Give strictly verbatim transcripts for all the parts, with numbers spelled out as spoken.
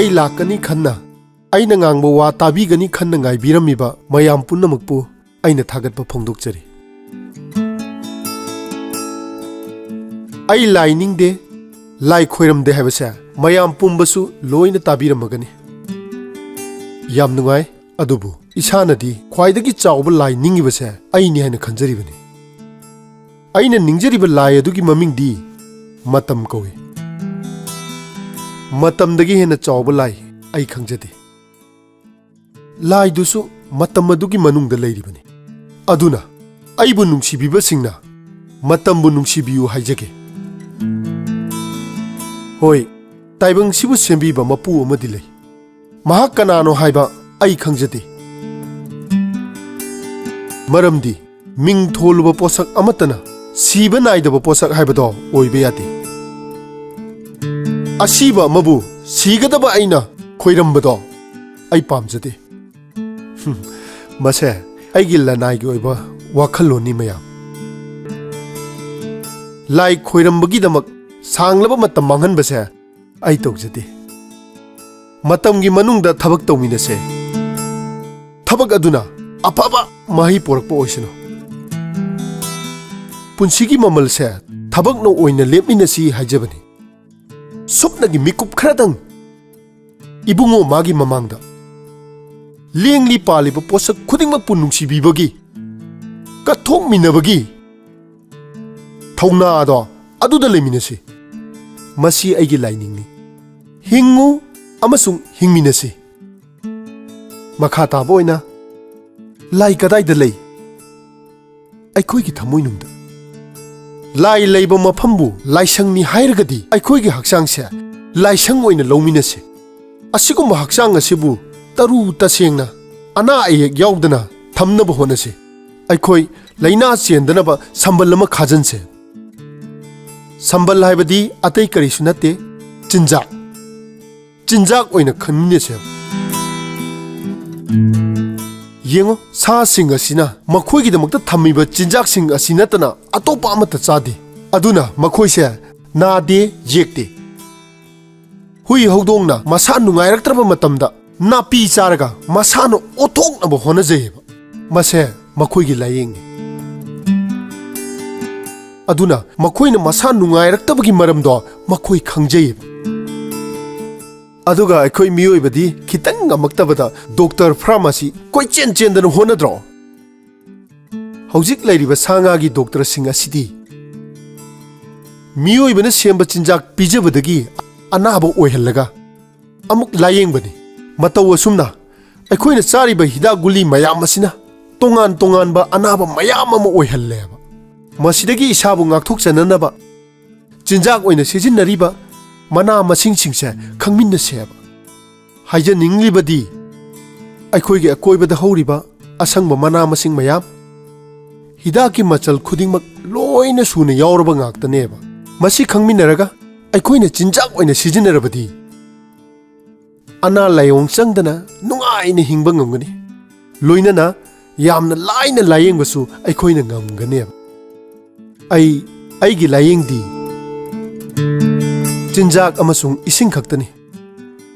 ꯑꯩ ꯂꯥꯛꯀꯅꯤ ꯈꯟꯅ, ꯑꯩꯅ ꯉꯥꯡꯕ ꯋꯥ ꯇꯥꯕꯤꯒꯅꯤ ꯈꯟꯅ ꯉꯥꯏꯕꯤꯔꯝꯃꯤꯕ ꯃꯌꯥꯝ ꯄꯨꯝꯅꯃꯛꯄꯨ ꯑꯩꯅ ꯊꯥꯒꯠꯄ ꯐꯣꯡꯗꯣꯛꯆꯔꯤ꯫ ꯑꯩ ꯂꯥꯏ ꯅꯤꯡꯗꯦ, ꯂꯥꯏ ꯈꯣꯏꯔꯝꯗꯦ ꯍꯥꯏꯕꯁꯦ ꯃꯌꯥꯝ ꯄꯨꯝꯕꯁꯨ ꯂꯣꯏꯅ ꯇꯥꯕꯤꯔꯝꯃꯒꯅꯤ꯫ ꯌꯥꯝ ꯅꯨꯡꯉꯥꯏ꯫ ꯑꯗꯨꯕꯨ ꯏꯁꯥꯅꯗꯤ ꯈ꯭ꯋꯥꯏꯗꯒꯤ ꯆꯥꯎꯕ ꯂꯥꯏ ꯅꯤꯡꯉꯤꯕꯁꯦ ꯑꯩꯅꯤ ꯍꯥꯏꯅ ꯈꯟꯖꯔꯤꯕꯅꯤ꯫ ꯑꯩꯅ ꯅꯤꯡꯖꯔꯤꯕ ꯂꯥꯏ ꯑꯗꯨꯒꯤ ꯃꯃꯤꯡꯗꯤ ꯃꯇꯝ ꯀꯧꯏ꯫ ꯃꯇꯝꯗꯒꯤ ꯍꯦꯟꯅ ꯆꯥꯎꯕ ꯂꯥꯏ ꯑꯩ ꯈꯪꯖꯗꯦ꯫ ꯂꯥꯏꯗꯨꯁꯨ ꯃꯇꯝ ꯑꯗꯨꯒꯤ ꯃꯅꯨꯡꯗ ꯂꯩꯔꯤꯕꯅꯤ꯫ ꯑꯗꯨꯅ ꯑꯩꯕꯨ ꯅꯨꯡꯁꯤꯕꯤꯕꯁꯤꯡꯅ ꯃꯇꯝꯕꯨ ꯅꯨꯡꯁꯤꯕꯤꯌꯨ ꯍꯥꯏꯖꯒꯦ꯫ ꯍꯣꯏ, ꯇꯥꯏꯕꯪꯁꯤꯕꯨ ꯁꯦꯝꯕꯤꯕ ꯃꯄꯨ ꯑꯃꯗꯤ ꯂꯩ꯫ ꯃꯍꯥꯛ ꯀꯅꯥꯅꯣ ꯍꯥꯏꯕ ꯑꯩ ꯈꯪꯖꯗꯦ꯫ ꯃꯔꯝꯗꯤ ꯃꯤꯡ ꯊꯣꯜꯂꯨꯕ ꯄꯣꯠꯁꯛ ꯑꯃꯠꯇꯅ ꯁꯤꯕ ꯅꯥꯏꯗꯕ ꯄꯣꯠꯁꯛ ꯍꯥꯏꯕꯗꯣ ꯑꯣꯏꯕ ꯌꯥꯗꯦ꯫ ꯑꯁꯤꯕ ꯑꯃꯕꯨ ꯁꯤꯒꯗꯕ ꯑꯩꯅ ꯈꯣꯏꯔꯝꯕꯗꯣ ꯑꯩ ꯄꯥꯝꯖꯗꯦ꯫ ꯍꯨꯝ, ꯃꯁꯦ ꯑꯩꯒꯤ ꯂꯅꯥꯏꯒꯤ ꯑꯣꯏꯕ ꯋꯥꯈꯜꯂꯣꯟꯅꯤ ꯃꯌꯥꯝ꯫ ꯂꯥꯏ ꯈꯣꯏꯔꯝꯕꯒꯤꯗꯃꯛ ꯁꯥꯡꯂꯕ ꯃꯇꯝ ꯃꯥꯡꯍꯟꯕꯁꯦ ꯑꯩ ꯇꯧꯖꯗꯦ꯫ ꯃꯇꯝꯒꯤ ꯃꯅꯨꯡꯗ ꯊꯕꯛ ꯇꯧꯃꯤꯟꯅꯁꯦ꯫ ꯊꯕꯛ ꯑꯗꯨꯅ ꯑꯐꯕ ꯃꯍꯩ ꯄꯨꯔꯛꯄ ꯑꯣꯏꯁꯅꯨ꯫ ꯄꯨꯟꯁꯤꯒꯤ ꯃꯃꯜꯁꯦ ꯊꯕꯛꯅ ꯑꯣꯏꯅ ꯂꯦꯞꯃꯤꯟꯅꯁꯤ ꯍꯥꯏꯖꯕꯅꯤ꯫ ꯁꯨꯞꯅꯒꯤ ꯃꯤꯀꯨꯞ ꯈꯔꯗꯪ ꯏꯕꯨꯡꯉꯣ ꯃꯥꯒꯤ ꯃꯃꯥꯡꯗ ꯂꯦꯡꯂꯤ ꯄꯥꯜꯂꯤꯕ ꯄꯣꯠꯁꯛ ꯈꯨꯗꯤꯡꯃꯛꯄꯨ ꯅꯨꯡꯁꯤꯕꯤꯕꯒꯤ, ꯀꯠꯊꯣꯛꯃꯤꯟꯅꯕꯒꯤ ꯊꯧꯅꯥꯗꯣ ꯑꯗꯨꯗ ꯂꯩꯃꯤꯟꯅꯁꯤ꯫ ꯃꯁꯤ ꯑꯩꯒꯤ ꯂꯥꯏꯅꯤꯡꯅꯤ꯫ ꯍꯤꯡꯉꯨ ꯑꯃꯁꯨꯡ ꯍꯤꯡꯃꯤꯟꯅꯁꯤ꯫ ꯃꯈꯥ ꯇꯥꯕ ꯑꯣꯏꯅ, ꯂꯥꯏ ꯀꯗꯥꯏꯗ ꯂꯩ? ꯑꯩꯈꯣꯏꯒꯤ ꯊꯃꯣꯏꯅꯨꯡꯗ꯫ ꯂꯥꯏ ꯂꯩꯕ ꯃꯐꯝꯕꯨ ꯂꯥꯏꯁꯪꯅꯤ ꯍꯥꯏꯔꯒꯗꯤ ꯑꯩꯈꯣꯏꯒꯤ ꯍꯛꯆꯥꯡꯁꯦ ꯂꯥꯏꯁꯪ ꯑꯣꯏꯅ ꯂꯧꯃꯤꯟꯅꯁꯤ꯫ ꯑꯁꯤꯒꯨꯝꯕ ꯍꯛꯆꯥꯡ ꯑꯁꯤꯕꯨ ꯇꯔꯨ ꯇꯁꯦꯡꯅ, ꯑꯅꯥ ꯑꯌꯦꯛ ꯌꯥꯎꯗꯅ ꯊꯝꯅꯕ ꯍꯣꯠꯅꯁꯤ꯫ ꯑꯩꯈꯣꯏ ꯂꯥꯏꯅꯥ ꯆꯦꯟꯗꯅꯕ ꯁꯝꯕꯜ ꯑꯃ ꯈꯥꯖꯟꯁꯦ꯫ ꯁꯝꯕꯜ ꯍꯥꯏꯕꯗꯤ ꯑꯇꯩ ꯀꯔꯤꯁꯨ ꯅꯠꯇꯦ, ꯆꯤꯟꯖꯥꯛ꯫ ꯆꯤꯟꯖꯥꯛ ꯑꯣꯏꯅ ꯈꯟꯃꯤꯟꯅꯁꯦ꯫ ꯌꯦꯡꯉꯣ, ꯁꯥꯁꯤꯡ ꯑꯁꯤꯅ ꯃꯈꯣꯏꯒꯤꯗꯃꯛꯇ ꯊꯝꯃꯤꯕ ꯆꯤꯟꯖꯥꯛꯁꯤꯡ ꯑꯁꯤ ꯅꯠꯇꯅ ꯑꯇꯣꯞꯄ ꯑꯃꯠꯇ ꯆꯥꯗꯦ꯫ ꯑꯗꯨꯅ ꯃꯈꯣꯏꯁꯦ ꯅꯥꯗꯦ, ꯌꯦꯛꯇꯦ꯫ ꯍꯨꯏ ꯍꯧꯗꯣꯡꯅ ꯃꯁꯥ ꯅꯨꯡꯉꯥꯏꯔꯛꯇ꯭ꯔꯕ ꯃꯇꯝꯗ ꯅꯥꯄꯤ ꯆꯥꯔꯒ ꯃꯁꯥꯅ ꯑꯣꯠꯊꯣꯛꯅꯕ ꯍꯣꯠꯅꯖꯩꯑꯕ꯫ ꯃꯁꯦ ꯃꯈꯣꯏꯒꯤ ꯂꯥꯏꯌꯦꯡꯅꯤ꯫ ꯑꯗꯨꯅ ꯃꯈꯣꯏꯅ ꯃꯁꯥ ꯅꯨꯡꯉꯥꯏꯔꯛꯇꯕꯒꯤ ꯃꯔꯝꯗꯣ ꯃꯈꯣꯏ ꯈꯪꯖꯩꯑꯕ꯫ ꯑꯗꯨꯒ ꯑꯩꯈꯣꯏ ꯃꯤꯑꯣꯏꯕꯗꯤ ꯈꯤꯇꯪ ꯉꯝꯃꯛꯇꯕꯗ ꯗꯣꯛꯇꯔ ꯐꯥꯔꯃꯥꯁꯤ ꯀꯣꯏꯆꯦꯟ ꯆꯦꯟꯗꯅ ꯍꯣꯠꯅꯗ꯭ꯔꯣ? ꯍꯧꯖꯤꯛ ꯂꯩꯔꯤꯕ ꯁꯥ ꯉꯥꯒꯤ ꯗꯣꯛꯇꯔꯁꯤꯡ ꯑꯁꯤꯗꯤ ꯃꯤꯑꯣꯏꯕꯅ ꯁꯦꯝꯕ ꯆꯤꯟꯖꯥꯛ ꯄꯤꯖꯕꯗꯒꯤ ꯑꯅꯥꯕ ꯑꯣꯏꯍꯜꯂꯒ ꯑꯃꯨꯛ ꯂꯥꯌꯦꯡꯕꯅꯤ꯫ ꯃꯇꯧ ꯑꯁꯨꯝꯅ ꯑꯩꯈꯣꯏꯅ ꯆꯥꯔꯤꯕ ꯍꯤꯗꯥꯛ ꯒꯨꯂꯤ ꯃꯌꯥꯝ ꯑꯁꯤꯅ ꯇꯣꯉꯥꯟ ꯇꯣꯉꯥꯟꯕ ꯑꯅꯥꯕ ꯃꯌꯥꯝ ꯑꯃ ꯑꯣꯏꯍꯜꯂꯦꯕ꯫ ꯃꯁꯤꯗꯒꯤ ꯏꯁꯥꯕꯨ ꯉꯥꯛꯊꯣꯛꯆꯅꯅꯕ ꯆꯤꯟꯖꯥꯛ ꯑꯣꯏꯅ ꯁꯤꯖꯤꯟꯅꯔꯤꯕ ꯃꯅꯥ ꯃꯁꯤꯡꯁꯤꯡꯁꯦ ꯈꯪꯃꯤꯟꯅꯁꯦꯕ꯫ ꯍꯥꯏꯖꯅꯤꯡꯂꯤꯕꯗꯤ, ꯑꯩꯈꯣꯏꯒꯤ ꯑꯀꯣꯏꯕꯗ ꯍꯧꯔꯤꯕ ꯑꯁꯪꯕ ꯃꯅꯥ ꯃꯁꯤꯡ ꯃꯌꯥꯝ, ꯍꯤꯗꯥꯛꯀꯤ ꯃꯆꯜ ꯈꯨꯗꯤꯡꯃꯛ ꯂꯣꯏꯅ ꯁꯨꯅ ꯌꯥꯎꯔꯕ ꯉꯥꯛꯇꯅꯦꯕ꯫ ꯃꯁꯤ ꯈꯪꯃꯤꯟꯅꯔꯒ ꯑꯩꯈꯣꯏꯅ ꯆꯤꯟꯖꯥꯛ ꯑꯣꯏꯅ ꯁꯤꯖꯤꯟꯅꯔꯕꯗꯤ, ꯑꯅꯥ ꯂꯥꯏꯌꯣꯡ ꯆꯪꯗꯅ ꯅꯨꯡꯉꯥꯏꯅ ꯍꯤꯡꯕ ꯉꯝꯒꯅꯤ꯫ ꯂꯣꯏꯅꯅ ꯌꯥꯝꯅ ꯂꯥꯏꯅ ꯂꯥꯌꯦꯡꯕꯁꯨ ꯑꯩꯈꯣꯏꯅ ꯉꯝꯒꯅꯦꯕ꯫ ꯑꯩ, ꯑꯩꯒꯤ ꯂꯥꯌꯦꯡꯗꯤ ꯆꯤꯟꯖꯥꯛ ꯑꯃꯁꯨꯡ ꯏꯁꯤꯡ ꯈꯛꯇꯅꯤ꯫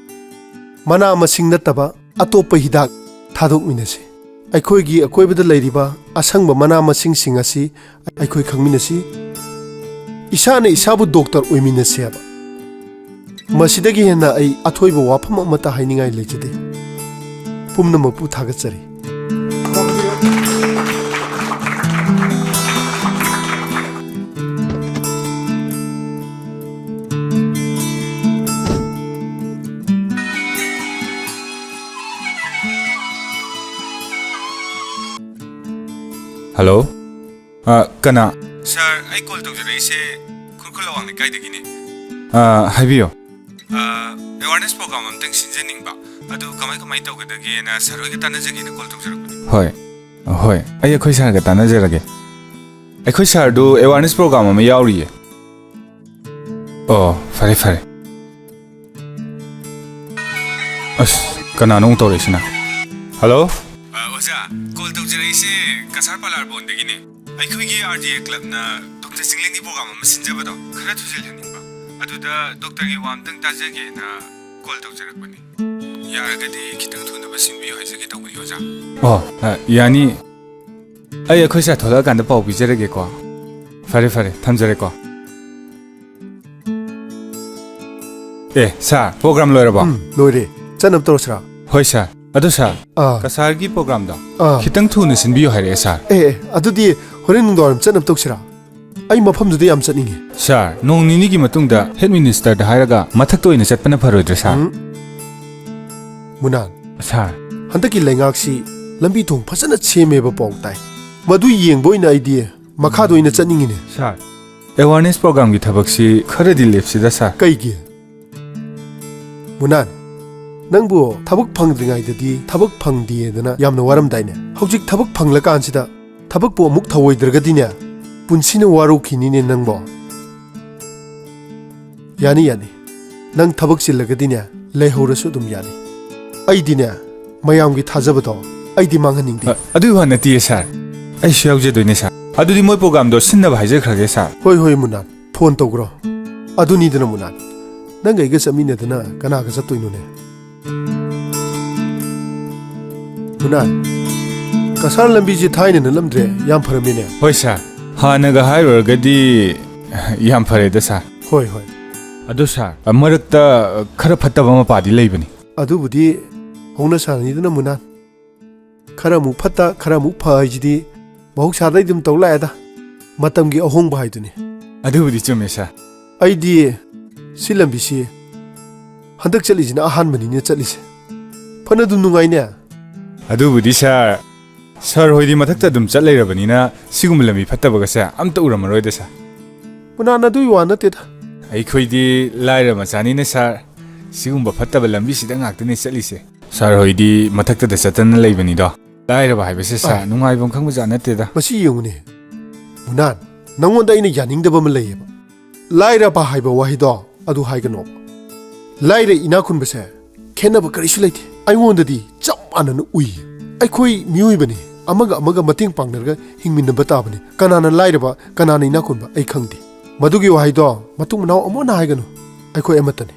ꯃꯅꯥ ꯃꯁꯤꯡ ꯅꯠꯇꯕ ꯑꯇꯣꯞꯄ ꯍꯤꯗꯥꯛ ꯊꯥꯗꯣꯛꯃꯤꯟꯅꯁꯤ꯫ ꯑꯩꯈꯣꯏꯒꯤ ꯑꯀꯣꯏꯕꯗ ꯂꯩꯔꯤꯕ ꯑꯁꯪꯕ ꯃꯅꯥ ꯃꯁꯤꯡꯁꯤꯡ ꯑꯁꯤ ꯑꯩꯈꯣꯏ ꯈꯪꯃꯤꯟꯅꯁꯤ꯫ ꯏꯁꯥꯅ ꯏꯁꯥꯕꯨ ꯗꯣꯛꯇꯔ ꯑꯣꯏꯃꯤꯟꯅꯁꯦꯕ꯫ ꯃꯁꯤꯗꯒꯤ ꯍꯦꯟꯅ ꯑꯩ ꯑꯊꯣꯏꯕ ꯋꯥꯐꯝ ꯑꯃꯠꯇ ꯍꯥꯏꯅꯤꯡꯉꯥꯏ ꯂꯩꯖꯗꯦ꯫ ꯄꯨꯝꯅꯃꯛꯄꯨ ꯊꯥꯒꯠꯆꯔꯤ꯫ ꯍꯜꯂꯣ꯫ ꯑ, ꯀꯅꯥ? ꯁꯥꯔ, ꯑꯩ ꯀꯣꯜ ꯇꯧꯖꯔꯛꯏꯁꯦ ꯈꯨꯔꯈꯨꯜ ꯑꯋꯥꯡ ꯂꯩꯀꯥꯏꯗꯒꯤꯅꯦ꯫ ꯑ, ꯍꯥꯏꯕꯤꯌꯣ꯫ ꯑ, ꯑꯦꯋꯥꯔꯅꯦꯁ ꯄ꯭ꯔꯣꯒ꯭ꯔꯥꯝ ꯑꯝꯇꯪ ꯁꯤꯟꯖꯅꯤꯡꯕ꯫ ꯑꯗꯨ ꯀꯃꯥꯏ ꯀꯃꯥꯏ ꯇꯧꯒꯗꯒꯦꯅ ꯁꯥꯔ ꯍꯣꯏꯒ ꯇꯥꯟꯅꯖꯒꯦꯅ ꯀꯣꯜ ꯇꯧꯖꯔꯛꯄꯅꯤ꯫ ꯍꯣꯏ, ꯍꯣꯏ, ꯑꯩ ꯑꯩꯈꯣꯏ ꯁꯥꯔꯒ ꯇꯥꯟꯅꯖꯔꯒꯦ꯫ ꯑꯩꯈꯣꯏ ꯁꯥꯔꯗꯨ ꯑꯦꯋꯥꯔꯅꯦꯁ ꯄ꯭ꯔꯣꯒ꯭ꯔꯥꯝ ꯑꯃ ꯌꯥꯎꯔꯤꯌꯦ꯫ ꯑꯣ, ꯐꯔꯦ, ꯐꯔꯦ꯫ ꯑꯁ, ꯀꯅꯥꯅꯣ ꯑꯃꯨꯛ ꯇꯧꯔꯛꯏꯁꯤꯅ? ꯍꯜꯂꯣ? ꯑ, ꯑꯣꯖꯥ, ꯀꯣꯜ ꯇꯧꯖꯔꯛꯏꯁꯦ ꯀꯁꯥꯔ ꯄꯥꯂꯥꯔ ꯕꯣꯟꯗꯒꯤꯅꯦ꯫ ꯑꯩꯈꯣꯏꯒꯤ ꯑꯥꯔ ꯖꯤ ꯑꯦ ꯀ꯭ꯂꯕꯅ ꯗꯣꯛꯇꯔ ꯆꯤꯡꯂꯦꯟꯒꯤ ꯄ꯭ꯔꯣꯒ꯭ꯔꯥꯝ ꯑꯃ ꯁꯤꯟꯖꯕꯗꯣ ꯈꯔ ꯊꯨꯖꯤꯜꯍꯟꯅꯤꯡꯕ꯫ ꯑꯗꯨꯗ ꯗꯣꯛꯇꯔꯒꯤ ꯋꯥ ꯑꯝꯇꯪ ꯇꯥꯖꯒꯦꯅ ꯀꯣꯜ ꯇꯧꯖꯔꯛꯄꯅꯤ꯫ ꯌꯥꯔꯒꯗꯤ ꯈꯤꯇꯪ ꯊꯨꯅꯕ ꯁꯤꯟꯕꯤꯌꯨ ꯍꯥꯏꯖꯒꯦ ꯇꯧꯕꯅꯤ, ꯑꯣꯖꯥ꯫ ꯑꯣ, ꯑ, ꯌꯥꯅꯤ꯫ ꯑꯩ ꯑꯩꯈꯣꯏ ꯁꯥꯔ ꯊꯣꯛꯂꯛꯑꯀꯥꯟꯗ ꯄꯥꯎ ꯄꯤꯖꯔꯒꯦꯀꯣ꯫ ꯐꯔꯦ, ꯐꯔꯦ, ꯊꯝꯖꯔꯦꯀꯣ꯫ ꯑꯦ, ꯁꯥꯔ, ꯄ꯭ꯔꯣꯒ꯭ꯔꯥꯝ ꯂꯣꯏꯔꯕꯣ? ꯎꯝ, ꯂꯣꯏꯔꯦ꯫ ꯆꯠꯅꯕ ꯇꯧꯔꯁꯤꯔꯥ? ꯍꯣꯏ, ꯁꯥꯔ꯫ ꯑꯗꯣ, ꯁꯥꯔ, ꯑꯥ꯫ ꯀꯁꯥꯔꯒꯤ ꯄ꯭ꯔꯣꯒ꯭ꯔꯥꯝꯗꯣ ꯑꯥ꯫ ꯈꯤꯇꯪ ꯊꯨꯅ ꯁꯤꯟꯕꯤꯌꯨ ꯍꯥꯏꯔꯛꯑꯦ, ꯁꯥꯔ꯫ ꯑꯦ, ꯑꯦ, ꯑꯗꯨꯗꯤ ꯍꯣꯔꯦꯟ ꯅꯨꯡꯗꯥꯡꯋꯥꯏꯔꯝ ꯆꯠꯅꯕ ꯇꯧꯁꯤꯔꯥ? ꯑꯩ ꯃꯐꯝꯗꯨꯗ ꯌꯥꯝ ꯆꯠꯅꯤꯡꯉꯦ꯫ ꯁꯥꯔ, ꯅꯣꯡ ꯅꯤꯅꯤꯒꯤ ꯃꯇꯨꯡꯗ ꯍꯦꯗ ꯃꯤꯅꯤꯁꯇꯔꯗ ꯍꯥꯏꯔꯒ ꯃꯊꯛꯇ ꯑꯣꯏꯅ ꯆꯠꯄꯅ ꯐꯔꯣꯏꯗ꯭ꯔꯥ, ꯁꯥꯔ? ꯎꯝ꯫ ꯃꯨꯅꯥꯟ, ꯁꯥꯔ꯫ ꯍꯟꯗꯛꯀꯤ ꯂꯩꯉꯥꯛꯁꯤ ꯂꯝꯕꯤ ꯊꯣꯡ ꯐꯖꯅ ꯁꯦꯝꯃꯦꯕ ꯄꯥꯎ ꯇꯥꯏ꯫ ꯃꯗꯨ ꯌꯦꯡꯕ ꯑꯣꯏꯅ ꯑꯩꯗꯤ ꯃꯈꯥꯗ ꯑꯣꯏꯅ ꯆꯠꯅꯤꯡꯉꯤꯅꯦ꯫ ꯁꯥꯔ, ꯑꯦꯋꯥꯔꯅꯦꯁ ꯄ꯭ꯔꯣꯒ꯭ꯔꯥꯝꯒꯤ ꯊꯕꯛꯁꯤ ꯈꯔꯗꯤ ꯂꯦꯞꯁꯤꯗ, ꯁꯥꯔ꯫ ꯀꯩꯒꯤ? ꯃꯨꯅꯥꯟ, ꯅꯪꯕꯨ ꯊꯕꯛ ꯐꯪꯗ꯭ꯔꯤꯉꯩꯗꯗꯤ ꯊꯕꯛ ꯐꯪꯗꯦꯗꯅ ꯌꯥꯝꯅ ꯋꯥꯔꯝꯗꯥꯏꯅꯦ? ꯍꯧꯖꯤꯛ ꯊꯕꯛ ꯐꯪꯂꯀꯥꯟꯁꯤꯗ ꯊꯕꯛꯄꯨ ꯑꯃꯨꯛ ꯊꯧꯑꯣꯏꯗ꯭ꯔꯒꯗꯤꯅꯦ, ꯄꯨꯟꯁꯤꯅ ꯋꯥꯔꯧꯈꯤꯅꯤꯅꯦ ꯅꯪꯕꯣ꯫ ꯌꯥꯅꯤ, ꯌꯥꯅꯤ꯫ ꯅꯪ ꯊꯕꯛ ꯆꯤꯜꯂꯒꯗꯤꯅꯦ, ꯂꯩꯍꯧꯔꯁꯨ ꯑꯗꯨꯝ ꯌꯥꯅꯤ꯫ ꯑꯩꯗꯤꯅꯦ, ꯃꯌꯥꯝꯒꯤ ꯊꯥꯖꯕꯗꯣ ꯑꯩꯗꯤ ꯃꯥꯡꯍꯟꯅꯤꯡꯗꯦ꯫ ꯑ, ꯑꯗꯨꯒꯤ ꯋꯥ ꯅꯠꯇꯤꯌꯦ, ꯁꯥꯔ꯫ ꯑꯩꯁꯨ ꯌꯥꯎꯖꯗꯣꯏꯅꯦ, ꯁꯥꯔ꯫ ꯑꯗꯨꯗꯤ ꯃꯣꯏ ꯄ꯭ꯔꯣꯒ꯭ꯔꯥꯝꯗꯣ ꯁꯤꯟꯅꯕ ꯍꯥꯏꯖꯈ꯭ꯔꯒꯦ, ꯁꯥꯔ꯫ ꯍꯣꯏ, ꯍꯣꯏ, ꯃꯨꯅꯥꯟ꯫ ꯐꯣꯟ ꯇꯧꯈ꯭ꯔꯣ꯫ ꯑꯗꯨꯅꯤꯗꯅ, ꯃꯨꯅꯥꯟ꯫ ꯅꯪꯒ ꯑꯩꯒ ꯆꯠꯃꯤꯟꯅꯗꯅ ꯀꯅꯥꯒ ꯆꯠꯇꯣꯏꯅꯣꯅꯦ? ꯃꯨꯅꯥꯟ, ꯀꯁꯥꯔ ꯂꯝꯕꯤꯁꯦ ꯊꯥꯏꯅ ꯅꯠꯂꯝꯗ꯭ꯔꯦ, ꯌꯥꯝ ꯐꯔꯝꯃꯤꯅꯦ꯫ ꯍꯣꯏ, ꯁꯥꯔ꯫ ꯍꯥꯟꯅꯒ ꯍꯥꯏꯔꯨꯔꯒꯗꯤ ꯌꯥꯝ ꯐꯔꯦꯗ, ꯁꯥꯔ꯫ ꯍꯣꯏ, ꯍꯣꯏ꯫ ꯑꯗꯣ, ꯁꯥꯔ, ꯃꯔꯛꯇ ꯈꯔ ꯐꯠꯇꯕ ꯃꯄꯥꯗꯤ ꯂꯩꯕꯅꯤ꯫ ꯑꯗꯨꯕꯨꯗꯤ ꯍꯧꯅ ꯁꯥꯅꯤꯗꯅ, ꯃꯨꯅꯥꯟ꯫ ꯈꯔ ꯑꯃꯨꯛ ꯐꯠꯇ, ꯈꯔ ꯑꯃꯨꯛ ꯐ ꯍꯥꯏꯁꯤꯗꯤ ꯃꯍꯧꯁꯥꯗꯩ ꯑꯗꯨꯝ ꯇꯧ ꯂꯥꯛꯑꯦꯗ꯫ ꯃꯇꯝꯒꯤ ꯑꯍꯣꯡꯕ ꯍꯥꯏꯗꯨꯅꯤ꯫ ꯑꯗꯨꯕꯨꯗꯤ ꯆꯨꯝꯃꯦ, ꯁꯥꯔ꯫ ꯑꯩꯗꯤ ꯁꯤ ꯂꯝꯕꯤꯁꯤ ꯍꯟꯗꯛ ꯆꯠꯂꯤꯁꯤꯅ ꯑꯍꯥꯟꯕꯅꯤꯅ ꯆꯠꯂꯤꯁꯦ꯫ ꯐꯅ ꯑꯗꯨꯝ ꯅꯨꯡꯉꯥꯏꯅꯦ꯫ ꯑꯗꯨꯕꯨꯗꯤ, ꯁꯥꯔ, ꯁꯥꯔ ꯍꯣꯏꯗꯤ ꯃꯊꯛꯇ ꯑꯗꯨꯝ ꯆꯠ ꯂꯩꯔꯕꯅꯤꯅ ꯁꯤꯒꯨꯝꯕ ꯂꯝꯕꯤ ꯐꯠꯇꯕꯒꯁꯦ ꯑꯝꯇ ꯎꯔꯝꯃꯔꯣꯏꯗ, ꯁꯥꯔ꯫ ꯃꯨꯅꯥꯟ, ꯑꯗꯨꯒꯤ ꯋꯥ ꯅꯠꯇꯦꯗ꯫ ꯑꯩꯈꯣꯏꯗꯤ ꯂꯥꯏꯔ ꯃꯆꯥꯅꯤꯅ, ꯁꯥꯔ, ꯁꯤꯒꯨꯝꯕ ꯐꯠꯇꯕ ꯂꯝꯕꯤꯁꯤꯗ ꯉꯥꯛꯇꯅꯦ ꯆꯠꯂꯤꯁꯦ꯫ ꯁꯥꯔ ꯍꯣꯏꯗꯤ ꯃꯊꯛꯇꯗ ꯆꯠꯇꯅ ꯂꯩꯕꯅꯤꯗꯣ꯫ ꯂꯥꯏꯔꯕ ꯍꯥꯏꯕꯁꯦ, ꯁꯥꯔ, ꯑꯥ꯫ ꯅꯨꯡꯉꯥꯏꯐꯝ ꯈꯪꯕ ꯖꯥꯠ ꯅꯠꯇꯦꯗ꯫ ꯃꯁꯤ ꯌꯦꯡꯉꯨꯅꯦ, ꯃꯨꯅꯥꯟ, ꯅꯪꯉꯣꯟꯗ ꯑꯩꯅ ꯌꯥꯅꯤꯡꯗꯕ ꯑꯃ ꯂꯩꯌꯦꯕ꯫ ꯂꯥꯏꯔꯕ ꯍꯥꯏꯕ ꯋꯥꯍꯩꯗꯣ ꯑꯗꯨ ꯍꯥꯏꯒꯅꯣꯕ꯫ ꯂꯥꯏꯔ ꯏꯅꯥꯛ ꯈꯨꯟꯕꯁꯦ ꯈꯦꯠꯅꯕ ꯀꯔꯤꯁꯨ ꯂꯩꯇꯦ꯫ ꯑꯩꯉꯣꯟꯗꯗꯤ ꯆꯞ ꯃꯥꯟꯅꯅ ꯎꯏ꯫ ꯑꯩꯈꯣꯏ ꯃꯤꯑꯣꯏꯕꯅꯤ, ꯑꯃꯒ ꯑꯃꯒ ꯃꯇꯦꯡ ꯄꯥꯡꯅꯔꯒ ꯍꯤꯡꯃꯤꯟꯅꯕ ꯇꯥꯕꯅꯤ꯫ ꯀꯅꯥꯅ ꯂꯥꯏꯔꯕ, ꯀꯅꯥꯅ ꯏꯅꯥꯛ ꯈꯨꯟꯕ, ꯑꯩ ꯈꯪꯗꯦ꯫ ꯃꯗꯨꯒꯤ ꯋꯥꯍꯩꯗꯣ ꯃꯇꯨꯡ ꯃꯅꯥꯎ ꯑꯃꯨꯛ ꯍꯟꯅ ꯍꯥꯏꯒꯅꯨ꯫ ꯑꯩꯈꯣꯏ ꯑꯃꯠꯇꯅꯤ꯫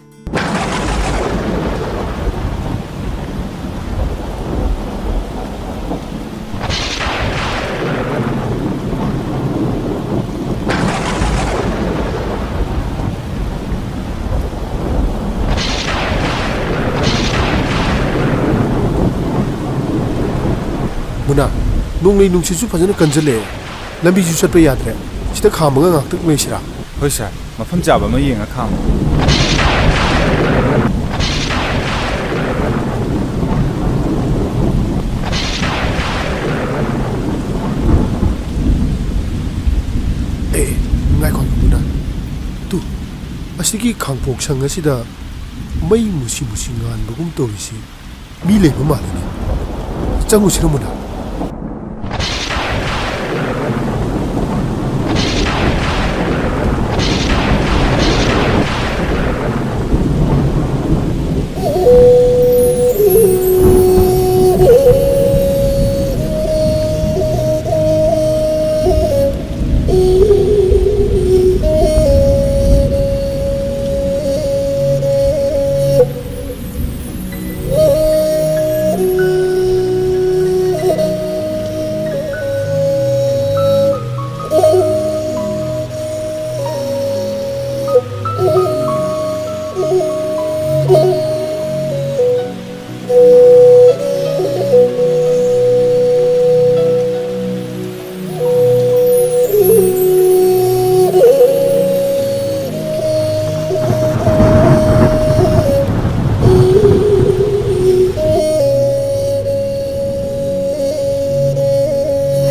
ꯃꯨꯅꯥ, ꯅꯣꯡꯂꯩ ꯅꯨꯡꯁꯤꯠꯁꯨ ꯐꯖꯅ ꯀꯟꯖꯜꯂꯛꯑꯦ꯫ ꯂꯝꯕꯤꯁꯨ ꯆꯠꯄ ꯌꯥꯗ꯭ꯔꯦ꯫ ꯁꯤꯗ ꯈꯥꯝꯃꯒ ꯉꯥꯛꯇꯪ ꯂꯩꯁꯤꯔꯥ? ꯍꯣꯏ ꯁꯥꯔ, ꯃꯐꯝ ꯆꯥꯕ ꯑꯃ ꯌꯦꯡꯉ ꯈꯥꯝꯃꯣ꯫ ꯑꯦ, ꯉꯥꯏꯈꯣ, ꯃꯨꯅꯥ꯫ ꯇꯨ, ꯑꯁꯤꯒꯤ ꯈꯥꯡꯄꯣꯛ ꯁꯪ ꯑꯁꯤꯗ ꯃꯩ ꯃꯨꯁꯤ ꯃꯨꯁꯤ ꯉꯥꯟꯕꯒꯨꯝ ꯇꯧꯔꯤꯁꯤ꯫ ꯃꯤ ꯂꯩꯕ ꯃꯥꯜꯂꯤꯅꯦ꯫ ꯆꯪꯉꯨꯁꯤꯔ, ꯃꯨꯅꯥ?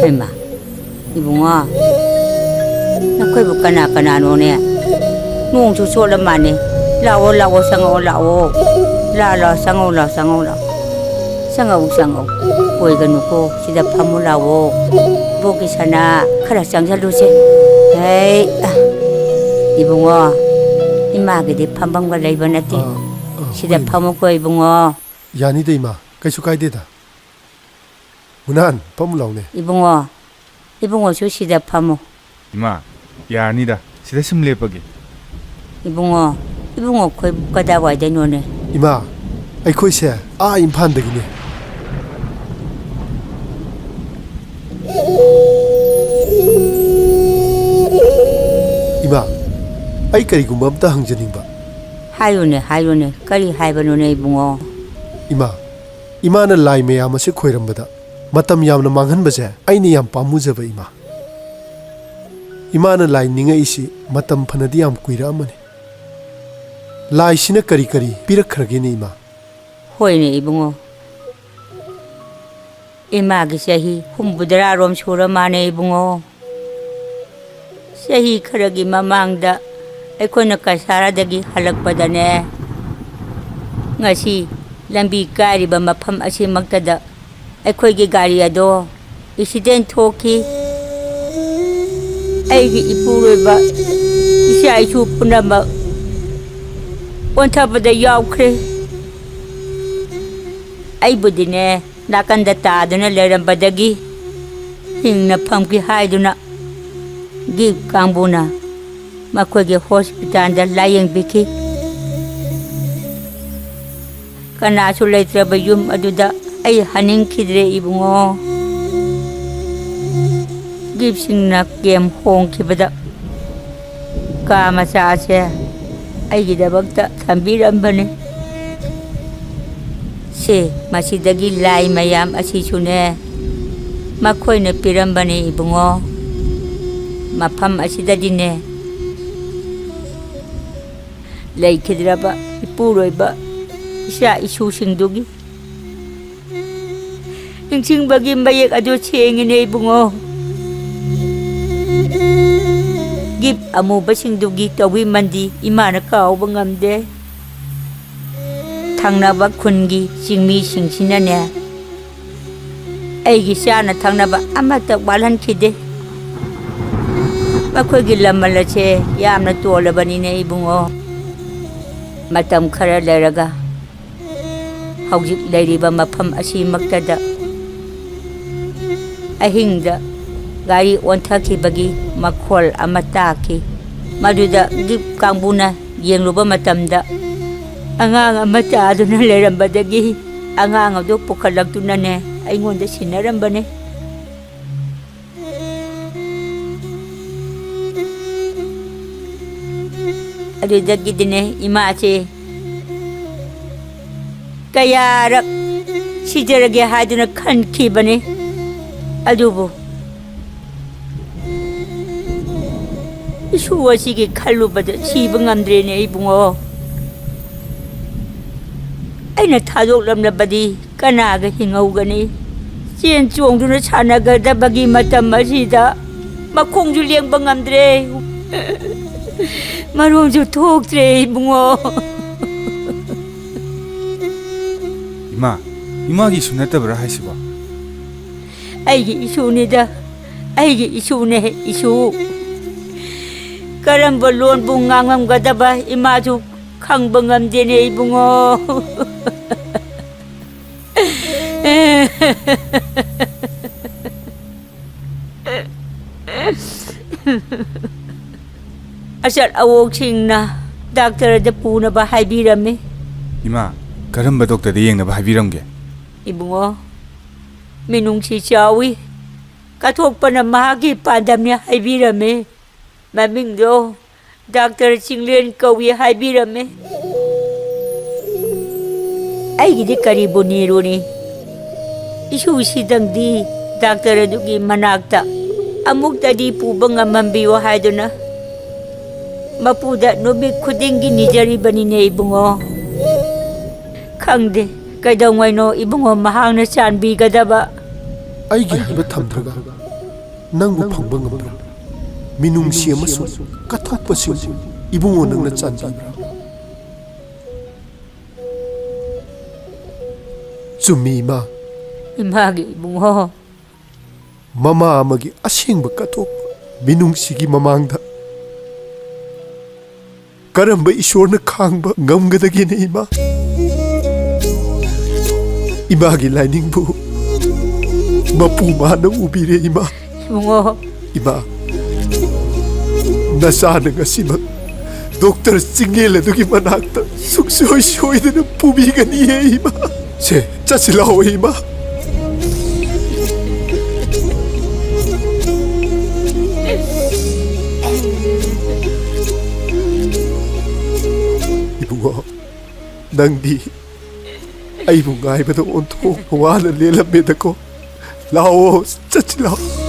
ꯍꯩꯃꯥ, ꯏꯕꯨꯡꯉꯣ, ꯅꯈꯣꯏꯕꯨ ꯀꯅꯥ ꯀꯅꯥꯅꯣꯅꯦ? ꯅꯣꯡꯁꯨ ꯆꯣꯠꯂ ꯃꯥꯜꯂꯦ꯫ ꯂꯥꯛꯑꯣ, ꯂꯥꯛꯑꯣ, ꯆꯪꯉꯛꯑꯣ, ꯂꯥꯛꯑꯣ꯫ ꯂꯥꯛꯑꯣ, ꯂꯥꯛꯑꯣ, ꯆꯪꯉꯛꯑꯣ, ꯂꯥꯛꯑꯣ, ꯆꯪꯉꯛꯑꯣ, ꯂꯥꯛꯑꯣ꯫ ꯆꯪꯉꯛꯎ, ꯆꯪꯉꯛꯎ꯫ ꯑꯣꯏꯒꯅꯨꯀꯣ, ꯁꯤꯗ ꯐꯝꯃꯨ ꯂꯥꯛꯑꯣ꯫ ꯏꯕꯣꯛꯀꯤ ꯁꯅꯥ, ꯈꯔ ꯆꯪꯁꯤꯜꯂꯨꯁꯦ꯫ ꯍꯩ, ꯑ, ꯏꯕꯨꯡꯉꯣ, ꯏꯃꯥꯒꯤꯗꯤ ꯐꯝꯐꯝꯒ ꯂꯩꯕ ꯅꯠꯇꯦ꯫ ꯑꯥ, ꯑꯥ, ꯁꯤꯗ ꯍꯣꯏꯅꯦ꯫ ꯐꯝꯃꯨꯀꯣ, ꯏꯕꯨꯡꯉꯣ꯫ ꯌꯥꯅꯤꯗ, ꯏꯃꯥ, ꯀꯩꯁꯨ ꯀꯥꯏꯗꯦꯗ꯫ ꯃꯨꯅꯥꯟ, ꯐꯝꯃꯨ ꯂꯥꯎꯅꯦ꯫ ꯏꯕꯨꯡꯉꯣ, ꯏꯕꯨꯡꯉꯣꯁꯨ ꯁꯤꯗ ꯐꯝꯃꯨ꯫ ꯏꯃꯥ, ꯌꯥꯔꯅꯤꯗ, ꯁꯤꯗ ꯁꯨꯝ ꯂꯦꯞꯄꯒꯦ꯫ ꯏꯕꯨꯡꯉꯣ, ꯏꯕꯨꯡꯉꯣ, ꯑꯩꯈꯣꯏ ꯀꯗꯥꯏꯋꯥꯏꯗꯩꯅꯣꯅꯦ? ꯏꯃꯥ, ꯑꯩꯈꯣꯏꯁꯦ ꯑꯥ ꯏꯝꯐꯥꯜꯗꯒꯤꯅꯦ꯫ ꯏꯃꯥ, ꯑꯩ ꯀꯔꯤꯒꯨꯝꯕ ꯑꯝꯇ ꯍꯪꯖꯅꯤꯡꯕ꯫ ꯍꯥꯏꯌꯨꯅꯦ, ꯍꯥꯏꯌꯨꯅꯦ, ꯀꯔꯤ ꯍꯥꯏꯕꯅꯣꯅꯦ ꯏꯕꯨꯡꯉꯣ? ꯏꯃꯥ, ꯏꯃꯥꯅ ꯂꯥꯏ ꯃꯌꯥꯝ ꯑꯁꯤ ꯈꯣꯏꯔꯝꯕꯗ ꯃꯇꯝ ꯌꯥꯝꯅ ꯃꯥꯡꯍꯟꯕꯁꯦ ꯑꯩꯅ ꯌꯥꯝ ꯄꯥꯝꯃꯨꯖꯕ, ꯏꯃꯥ꯫ ꯏꯃꯥꯅ ꯂꯥꯏ ꯅꯤꯡꯉꯛꯏꯁꯤ ꯃꯇꯝ ꯐꯅꯗꯤ ꯌꯥꯝ ꯀꯨꯏꯔꯛꯑꯃꯅꯤ꯫ ꯂꯥꯏꯁꯤꯅ ꯀꯔꯤ ꯀꯔꯤ ꯄꯤꯔꯛꯈ꯭ꯔꯒꯦꯅꯦ, ꯏꯃꯥ? ꯍꯣꯏꯅꯦ ꯏꯕꯨꯡꯉꯣ, ꯏꯃꯥꯒꯤ ꯆꯍꯤ ꯍꯨꯝꯐꯨꯇꯔꯥꯔꯣꯝ ꯁꯨꯔ ꯃꯥꯅꯦ ꯏꯕꯨꯡꯉꯣ꯫ ꯆꯍꯤ ꯈꯔꯒꯤ ꯃꯃꯥꯡꯗ ꯑꯩꯈꯣꯏꯅ ꯀꯁꯥꯔꯗꯒꯤ ꯍꯜꯂꯛꯄꯗꯅꯦ, ꯉꯁꯤ ꯂꯝꯕꯤ ꯀꯥꯏꯔꯤꯕ ꯃꯐꯝ ꯑꯁꯤꯃꯛꯇꯗ ꯑꯩꯈꯣꯏꯒꯤ ꯒꯥꯔꯤ ꯑꯗꯣ ꯑꯦꯛꯁꯤꯗꯦꯟ ꯊꯣꯛꯈꯤ꯫ ꯑꯩꯒꯤ ꯏꯄꯨꯔꯣꯏꯕ, ꯏꯆꯥ ꯏꯁꯨ ꯄꯨꯝꯅꯃꯛ ꯑꯣꯟꯊꯕꯗ ꯌꯥꯎꯈ꯭ꯔꯦ꯫ ꯑꯩꯕꯨꯗꯤꯅꯦ, ꯅꯥꯀꯟꯗ ꯇꯥꯗꯨꯅ ꯂꯩꯔꯝꯕꯗꯒꯤ ꯍꯤꯡꯅ ꯐꯝꯈꯤ ꯍꯥꯏꯗꯨꯅ ꯒꯤꯞ ꯀꯥꯡꯕꯨꯅ ꯃꯈꯣꯏꯒꯤ ꯍꯣꯁꯄꯤꯇꯥꯜꯗ ꯂꯥꯌꯦꯡꯕꯤꯈꯤ꯫ ꯀꯅꯥꯁꯨ ꯂꯩꯇ꯭ꯔꯕ ꯌꯨꯝ ꯑꯗꯨꯗ ꯑꯩ ꯍꯟꯅꯤꯡꯈꯤꯗ꯭ꯔꯦ ꯏꯕꯨꯡꯉꯣ꯫ ꯒꯤꯞꯁꯤꯡꯅ ꯀꯦꯝ ꯍꯣꯡꯈꯤꯕꯗ ꯀꯥ ꯃꯆꯥ ꯑꯁꯦ ꯑꯩꯒꯤꯗꯃꯛꯇ ꯊꯝꯕꯤꯔꯝꯕꯅꯤ꯫ ꯁꯦ, ꯃꯁꯤꯗꯒꯤ ꯂꯥꯏ ꯃꯌꯥꯝ ꯑꯁꯤꯁꯨꯅꯦ, ꯃꯈꯣꯏꯅ ꯄꯤꯔꯝꯕꯅꯤ ꯏꯕꯨꯡꯉꯣ꯫ ꯃꯐꯝ ꯑꯁꯤꯗꯗꯤꯅꯦ, ꯂꯩꯈꯤꯗ꯭ꯔꯕ ꯏꯄꯨꯔꯣꯏꯕ ꯏꯆꯥ ꯏꯁꯨꯁꯤꯡꯗꯨꯒꯤ ꯅꯤꯡꯁꯤꯡꯕꯒꯤ ꯃꯌꯦꯛ ꯑꯗꯨ ꯁꯦꯡꯉꯤꯅꯦ ꯏꯕꯨꯡꯉꯣ꯫ ꯒꯤꯞ ꯑꯃꯨꯕꯁꯤꯡꯗꯨꯒꯤ ꯇꯧꯕꯤꯃꯜꯗꯤ ꯏꯃꯥꯅ ꯀꯥꯎꯕ ꯉꯝꯗꯦ꯫ ꯊꯪꯅꯕ ꯈꯨꯟꯒꯤ ꯆꯤꯡꯃꯤꯁꯤꯡꯁꯤꯅꯅꯦ, ꯑꯩꯒꯤ ꯆꯥꯅ ꯊꯛꯅꯕ ꯑꯃꯠꯇ ꯋꯥꯠꯍꯟꯈꯤꯗꯦ꯫ ꯃꯈꯣꯏꯒꯤ ꯂꯃꯜ ꯑꯁꯦ ꯌꯥꯝꯅ ꯇꯣꯜꯂꯕꯅꯤꯅꯦ ꯏꯕꯨꯡꯉꯣ꯫ ꯃꯇꯝ ꯈꯔ ꯂꯩꯔꯒ ꯍꯧꯖꯤꯛ ꯂꯩꯔꯤꯕ ꯃꯐꯝ ꯑꯁꯤꯃꯛꯇꯗ ꯑꯍꯤꯡꯗ ꯒꯥꯔꯤ ꯑꯣꯟꯊꯈꯤꯕꯒꯤ ꯃꯈꯣꯜ ꯑꯃ ꯇꯥꯈꯤ꯫ ꯃꯗꯨꯗ ꯒꯤꯞ ꯀꯥꯡꯕꯨꯅ ꯌꯦꯡꯂꯨꯕ ꯃꯇꯝꯗ, ꯑꯉꯥꯡ ꯑꯃ ꯇꯥꯗꯨꯅ ꯂꯩꯔꯝꯕꯗꯒꯤ ꯑꯉꯥꯡ ꯑꯗꯨ ꯄꯨꯈꯠꯂꯛꯇꯨꯅꯅꯦ ꯑꯩꯉꯣꯟꯗ ꯁꯤꯟꯅꯔꯝꯕꯅꯦ꯫ ꯑꯗꯨꯗꯒꯤꯗꯤꯅꯦ ꯏꯃꯥꯁꯦ ꯀꯌꯥꯔꯛ ꯁꯤꯖꯔꯒꯦ ꯍꯥꯏꯗꯨꯅ ꯈꯟꯈꯤꯕꯅꯤ꯫ ꯑꯗꯨꯕꯨ ꯏꯁꯨ ꯑꯁꯤꯒꯤ ꯈꯜꯂꯨꯕꯗ ꯁꯤꯕ ꯉꯝꯗ꯭ꯔꯦꯅꯦ ꯏꯕꯨꯡꯉꯣ꯫ ꯑꯩꯅ ꯊꯥꯗꯣꯛꯂꯝꯂꯕꯗꯤ ꯀꯅꯥꯒ ꯍꯤꯡꯍꯧꯒꯅꯤ? ꯆꯦꯟ ꯆꯣꯡꯗꯨꯅ ꯁꯥꯟꯅꯒꯗꯕꯒꯤ ꯃꯇꯝ ꯑꯁꯤꯗ ꯃꯈꯣꯡꯁꯨ ꯂꯦꯡꯕ ꯉꯝꯗ꯭ꯔꯦ, ꯃꯔꯣꯟꯁꯨ ꯊꯣꯛꯇ꯭ꯔꯦ ꯏꯕꯨꯡꯉꯣ꯫ ꯏꯃꯥ, ꯏꯃꯥꯒꯤ ꯏꯁꯨ ꯅꯠꯇꯕ꯭ꯔꯥ ꯍꯥꯏꯁꯤꯕꯣ? ꯑꯩꯒꯤ ꯏꯁꯨꯅꯤꯗ, ꯑꯩꯒꯤ ꯏꯁꯨꯅꯦ, ꯏꯁꯨ꯫ ꯀꯔꯝꯕ ꯂꯣꯟꯕꯨ ꯉꯥꯡꯉꯝꯒꯗꯕ ꯏꯃꯥꯁꯨ ꯈꯪꯕ ꯉꯝꯗꯦꯅꯦ ꯏꯕꯨꯡꯉꯣ꯫ ꯑꯆꯠ ꯑꯋꯣꯛꯁꯤꯡꯅ ꯗꯥꯛꯇꯔꯗ ꯄꯨꯅꯕ ꯍꯥꯏꯕꯤꯔꯝꯃꯤ꯫ ꯏꯃꯥ, ꯀꯔꯝꯕ ꯗꯣꯛꯇꯔꯗ ꯌꯦꯡꯅꯕ ꯍꯥꯏꯕꯤꯔꯝꯒꯦ? ꯏꯕꯨꯡꯉꯣ, ꯃꯤꯅꯨꯡꯁꯤ ꯆꯥꯎꯏ꯫ ꯀꯠꯊꯣꯛꯄꯅ ꯃꯍꯥꯛꯀꯤ ꯄꯥꯟꯗꯝꯅꯤ ꯍꯥꯏꯕꯤꯔꯝꯃꯤ꯫ ꯃꯃꯤꯡꯗꯣ ꯗꯥꯛꯇꯔ ꯆꯤꯡꯂꯦꯟ ꯀꯧꯏ ꯍꯥꯏꯕꯤꯔꯝꯃꯤ꯫ ꯑꯩꯒꯤꯗꯤ ꯀꯔꯤꯕꯨ ꯅꯤꯔꯨꯅꯤ? ꯏꯁꯨꯁꯤꯗꯪꯗꯤ ꯗꯥꯛꯇꯔ ꯑꯗꯨꯒꯤ ꯃꯅꯥꯛꯇ ꯑꯃꯨꯛꯇꯗꯤ ꯄꯨꯕ ꯉꯝꯍꯟꯕꯤꯌꯨ ꯍꯥꯏꯗꯨꯅ ꯃꯄꯨꯗ ꯅꯨꯃꯤꯠ ꯈꯨꯗꯤꯡꯒꯤ ꯅꯤꯖꯔꯤꯕꯅꯤꯅꯦ ꯏꯕꯨꯡꯉꯣ꯫ ꯈꯪꯗꯦ ꯀꯩꯗꯧꯉꯩꯅꯣ ꯏꯕꯨꯡꯉꯣ ꯃꯍꯥꯛꯅ ꯆꯥꯟꯕꯤꯒꯗꯕ꯫ ꯑꯩꯒꯤ ꯍꯥꯏꯕ ꯊꯝꯗ꯭ꯔꯒ ꯅꯪꯕꯨ ꯐꯪꯕ ꯉꯝꯕ꯭ꯔꯥ? ꯃꯤꯅꯨꯡꯁꯤ ꯑꯃꯁꯨꯡ ꯀꯠꯊꯣꯛꯄꯁꯤꯡꯕꯨ ꯏꯕꯨꯡꯉꯣ ꯅꯪꯅ ꯆꯥꯟꯕꯤꯕ꯭ꯔꯥ? ꯆꯨꯝꯃꯤ ꯏꯃꯥ꯫ ꯏꯃꯥꯒꯤ ꯏꯕꯨꯡꯉꯣ꯫ ꯃꯃꯥ ꯑꯃꯒꯤ ꯑꯁꯦꯡꯕ ꯀꯠꯊꯣꯛꯄ ꯃꯤꯅꯨꯡꯁꯤꯒꯤ ꯃꯃꯥꯡꯗ ꯀꯔꯝꯕ ꯏꯁꯣꯔꯅ ꯈꯥꯡꯕ ꯉꯝꯒꯗꯒꯦꯅꯦ ꯏꯃꯥ? ꯏꯃꯥꯒꯤ ꯂꯥꯏꯅꯤꯡꯕꯨ ꯃꯄꯨ ꯃꯥꯅ ꯎꯕꯤꯔꯦ ꯏꯃꯥ꯫ ꯏꯕꯨꯡꯉꯣ꯫ ꯏꯃꯥ꯫ ꯅꯆꯥꯅ ꯉꯁꯤꯃꯛ ꯗꯣꯛꯇꯔ ꯆꯤꯡꯉꯦꯜ ꯑꯗꯨꯒꯤ ꯃꯅꯥꯛꯇ ꯁꯨꯡꯁꯣꯏ ꯁꯣꯏꯗꯅ ꯄꯨꯕꯤꯒꯅꯤꯌꯦ, ꯏꯃꯥ꯫ ꯁꯦ, ꯆꯠꯁꯤ ꯂꯥꯛꯑꯣ, ꯏꯃꯥ꯫ ꯏꯕꯨꯡꯉꯣ, ꯅꯪꯗꯤ ꯑꯩꯕꯨ ꯉꯥꯏꯕꯗ ꯑꯣꯟꯊꯣꯛꯅ ꯋꯥꯅ ꯂꯦꯜꯂꯝꯃꯦꯗꯀꯣ꯫ ꯂꯥꯛꯑꯣ, ꯆꯠꯁꯤ ꯂꯥꯛꯑꯣ꯫